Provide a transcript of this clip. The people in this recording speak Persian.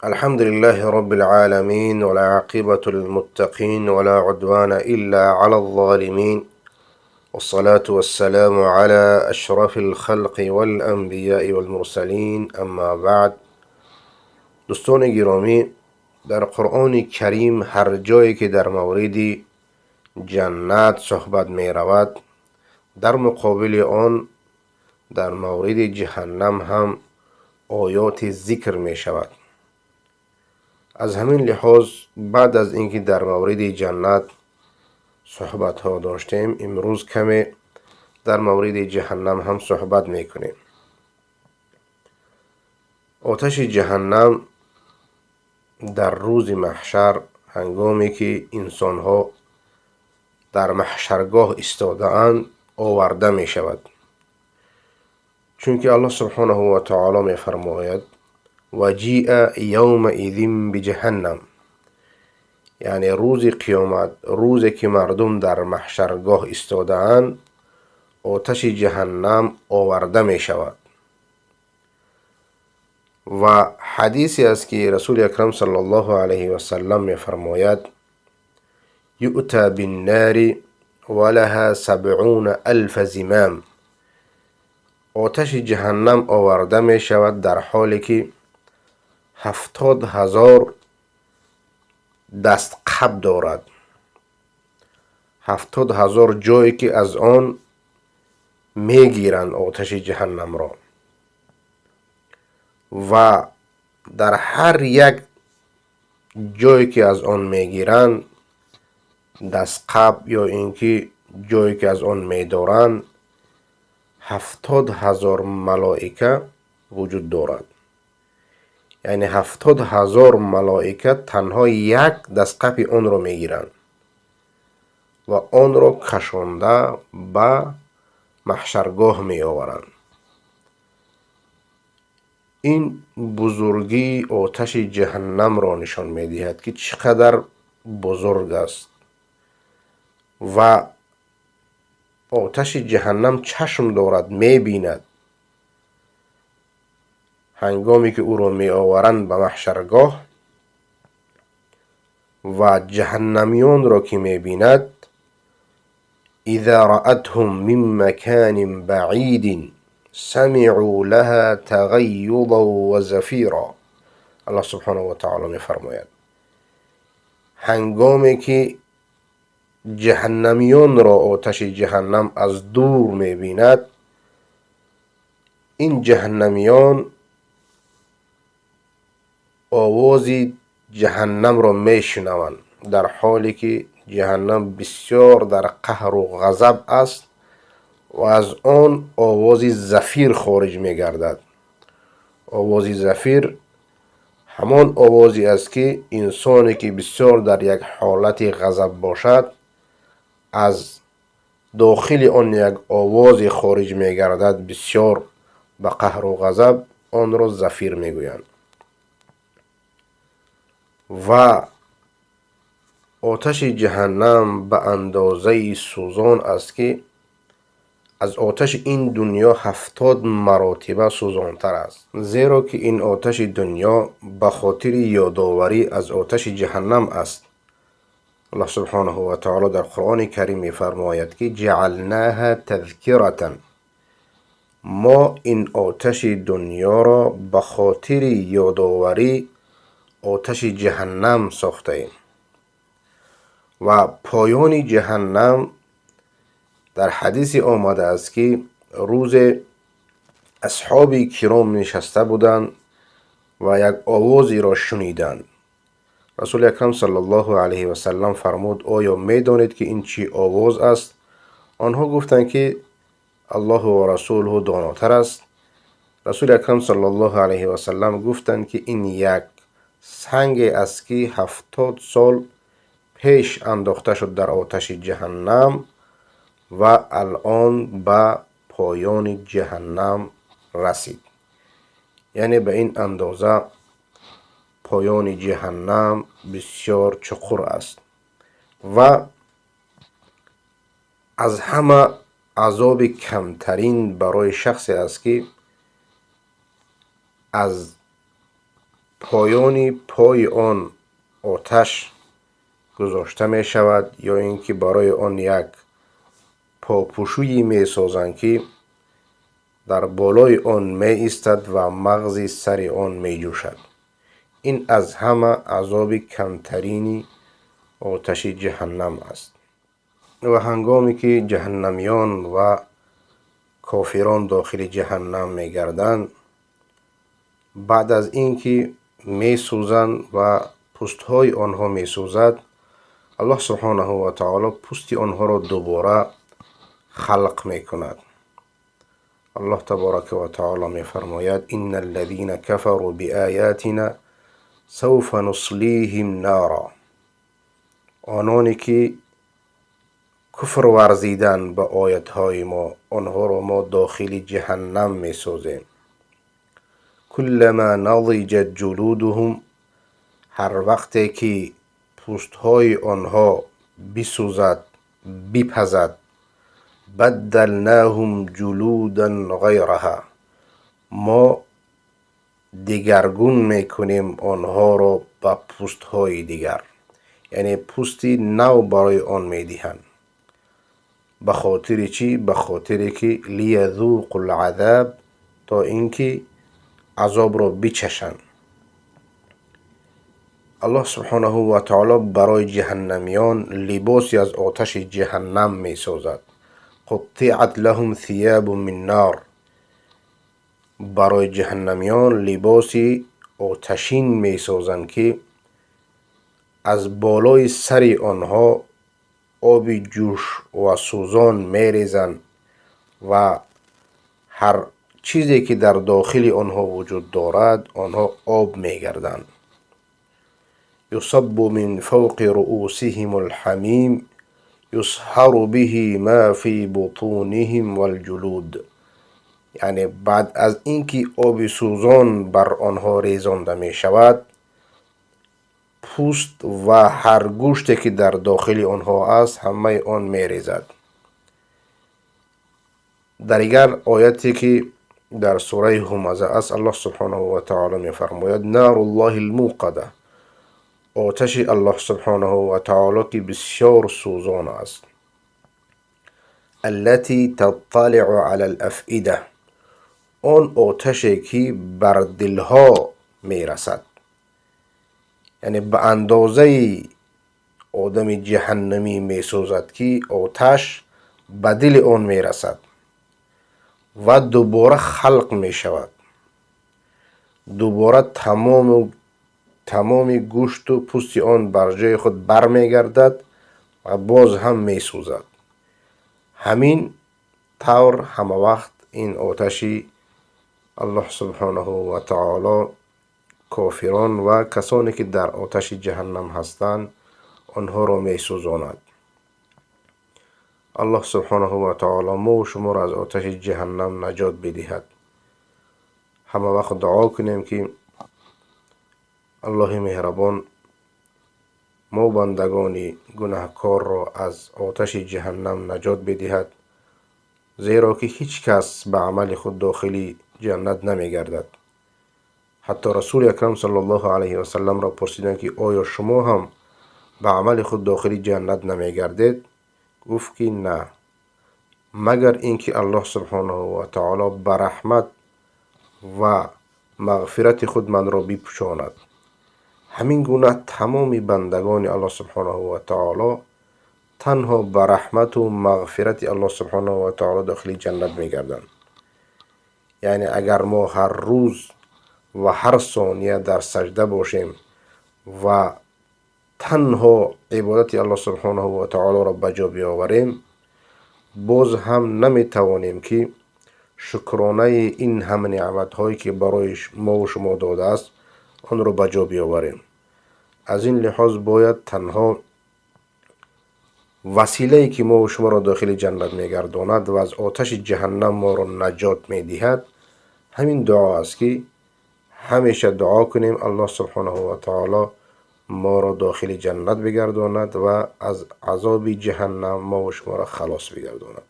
الحمد لله رب العالمين، والعاقبة للمتقين، ولا عدوان إلا على الظالمين، والصلاة والسلام على أشرف الخلق والأنبياء والمرسلین، اما بعد. دوستان گرامی، در قرآن کریم هر جایی که در مورد جنت صحبت می رود، در مقابل آن در مورد جهنم هم آیات ذکر می شود. از همین لحاظ بعد از اینکه در مورد جنت صحبت ها داشتیم، امروز کمی در مورد جهنم هم صحبت می کنیم. آتش جهنم در روز محشر، هنگامی که انسان ها در محشرگاه ایستاده اند، آورده می شود. چونکه الله سبحانه و تعالی می فرماید: وجیء یومئذ بجهنم، یعنی روز قیامت، روزی که مردم در محشرگاه ایستاده اند، آتش جهنم آورده می شود. و حدیثی است که رسول اکرم صلی الله علیه و سلم می فرماید: یؤتی بالنار ولها 70,000 زمام. آتش جهنم آورده می شود در حالی که 70,000 دست قب دارد، 70,000 جایی که از آن میگیرند آتش جهنم را، و در هر یک جایی که از آن میگیرند دست قب یا اینکه جایی که از آن میدارند، 70,000 ملائکه وجود دارد. یعنی 70,000 ملائکه تنها یک دستقب آن را میگیرند و آن را کشانده به محشرگاه می آورند. این بزرگی آتش جهنم را نشان می دهد که چقدر بزرگ است. و آتش جهنم چشم دارد، می بیند. هنگامی که او را می آورند به محشرگاه و جهنمیان را که می بیند، اذا رأتهم من مکان بعید سمعوا لها تغیظا و زفیرا. الله سبحانه و تعالی می فرماید هنگامی که جهنمیان را آتش جهنم از دور می بیند، این جهنمیان آواز جهنم را می شنوند، در حالی که جهنم بسیار در قهر و غضب است و از آن آواز زفیر خارج می گردد. آواز زفیر همان آوازی است که انسانی که بسیار در یک حالت غضب باشد، از داخل آن یک آواز خارج می گردد، بسیار به قهر و غضب، آن را زفیر می گویند. و آتش جهنم به اندازه سوزان است که از آتش این دنیا 70 مراتبه سوزانتر است، زیرا که این آتش دنیا به خاطر یادآوری از آتش جهنم است. الله سبحانه و تعالی در قرآن کریم می‌فرماید که جعلناها تذکرة، ما این آتش دنیا را به خاطر یادآوری آتش جهنم ساخته ایم. و پایان جهنم در حدیث آمده است که روز اصحاب کرام نشسته بودند و یک آوازی را شنیدند. رسول اکرم صلی الله علیه و سلم فرمود: آیا میدانید که این چی آواز است؟ آنها گفتند که الله و رسوله داناتر است. رسول اکرم صلی الله علیه و سلم گفتند که این یک سنگ است که 70 سال پیش انداخته شد در آتش جهنم و الان به پایان جهنم رسید. یعنی به این اندازه پایان جهنم بسیار چقور است. و از همه عذاب کمترین برای شخصی است که از پایان پای آن آتش گذاشته می شود یا اینکه برای آن یک پاپوشویی می سازند که در بالای آن می ایستد و مغز سر آن می جوشد. این از همه عذاب کمترین آتش جهنم است. و هنگامی که جهنمیان و کافران داخل جهنم می گردند، بعد از اینکه می سوزند و پوستهای آنها می سوزد، الله سبحانه و تعالی پوست آنها را دوباره خلق می کند. الله تبارک و تعالی می فرماید: ان الذين كفروا بآیاتنا سوف نصلیهم نارا. آنانی که کفر ورزیدن به آیتهای ما، آنها را ما داخل جهنم می سازیم. کلما نضجت جلودهم، هر وقتی که پوستهای آنها بسوزد بپزد، بدلناهم جلودا غیرها، ما دیگرگون میکنیم آنها را به پوستهای دیگر، یعنی پوستی نو برای آن میدهند. به خاطر چی؟ به خاطر که لیذوقوا العذاب، تا اینکه عذاب را بچشند. الله سبحانه و تعالی برای جهنمیان لباسی از آتش جهنم می سازد. قطعت لهم ثیاب من نار، برای جهنمیان لباسی آتشین می سازند که از بالای سر آنها آب جوش و سوزان می ریزند و هر چیزی که در داخل آنها وجود دارد آنها آب می گردند. یصب من فوق رؤوسهم الحمیم یصهر به ما فی بطونهم والجلود، یعنی بعد از اینکه آب سوزان بر آنها ریزانده می شود، پوست و هر گوشتی که در داخل آنها است همه آن می ریزد. در دیگر آیتی که در سوره همزه است، الله سبحانه و تعالی می فرماید: نار الله الموقده، آتش الله سبحانه و تعالی که بسیار سوزان است. التي تطلع علی الافئده، آن آتشی که بر دلها می رسد، یعنی به اندازه آدم جهنمی می سوزد که آتش به دل آن می رسد و دوباره خلق می شود. دوباره تمام گوشت و پوست آن بر جای خود بر می گردد و باز هم می سوزد. همین طور همه وقت این آتشی الله سبحانه و تعالی کافران و کسانی که در آتش جهنم هستند آنها را می سوزاند. الله سبحانه و تعالی ما و شما را از آتش جهنم نجات بدهد. همه وقت دعا کنیم که الله مهربان ما بندگان گناهکار را از آتش جهنم نجات بدهد، زیرا که هیچ کس به عمل خود داخلی جنت نمی گردد. حتی رسول اکرم صلی الله علیه و سلم را پرسیدند که آیا شما هم به عمل خود داخلی جنت نمی گردید؟ گفت که نه، مگر اینکه الله سبحانه و تعالی به رحمت و مغفرت خود من را بپوشاند. همین گونه تمام بندگان الله سبحانه و تعالی تنها به رحمت و مغفرت الله سبحانه و تعالی داخل جنت می گردند. یعنی اگر ما هر روز و هر ثانیه در سجده باشیم و تنها عبادت الله سبحانه و تعالی را به جا بیاوریم، باز هم نمی توانیم که شکرانه این همه نعمت هایی که برای ما و شما داده است آن را به جا بیاوریم. از این لحاظ باید تنها وسیله‌ای که ما و شما را داخل جنت می‌گرداند و از آتش جهنم ما را نجات می‌دهد همین دعا است که همیشه دعا کنیم الله سبحانه و تعالی ما را داخل جنت بگرداند و از عذاب جهنم ما و شما را خلاص بگرداند.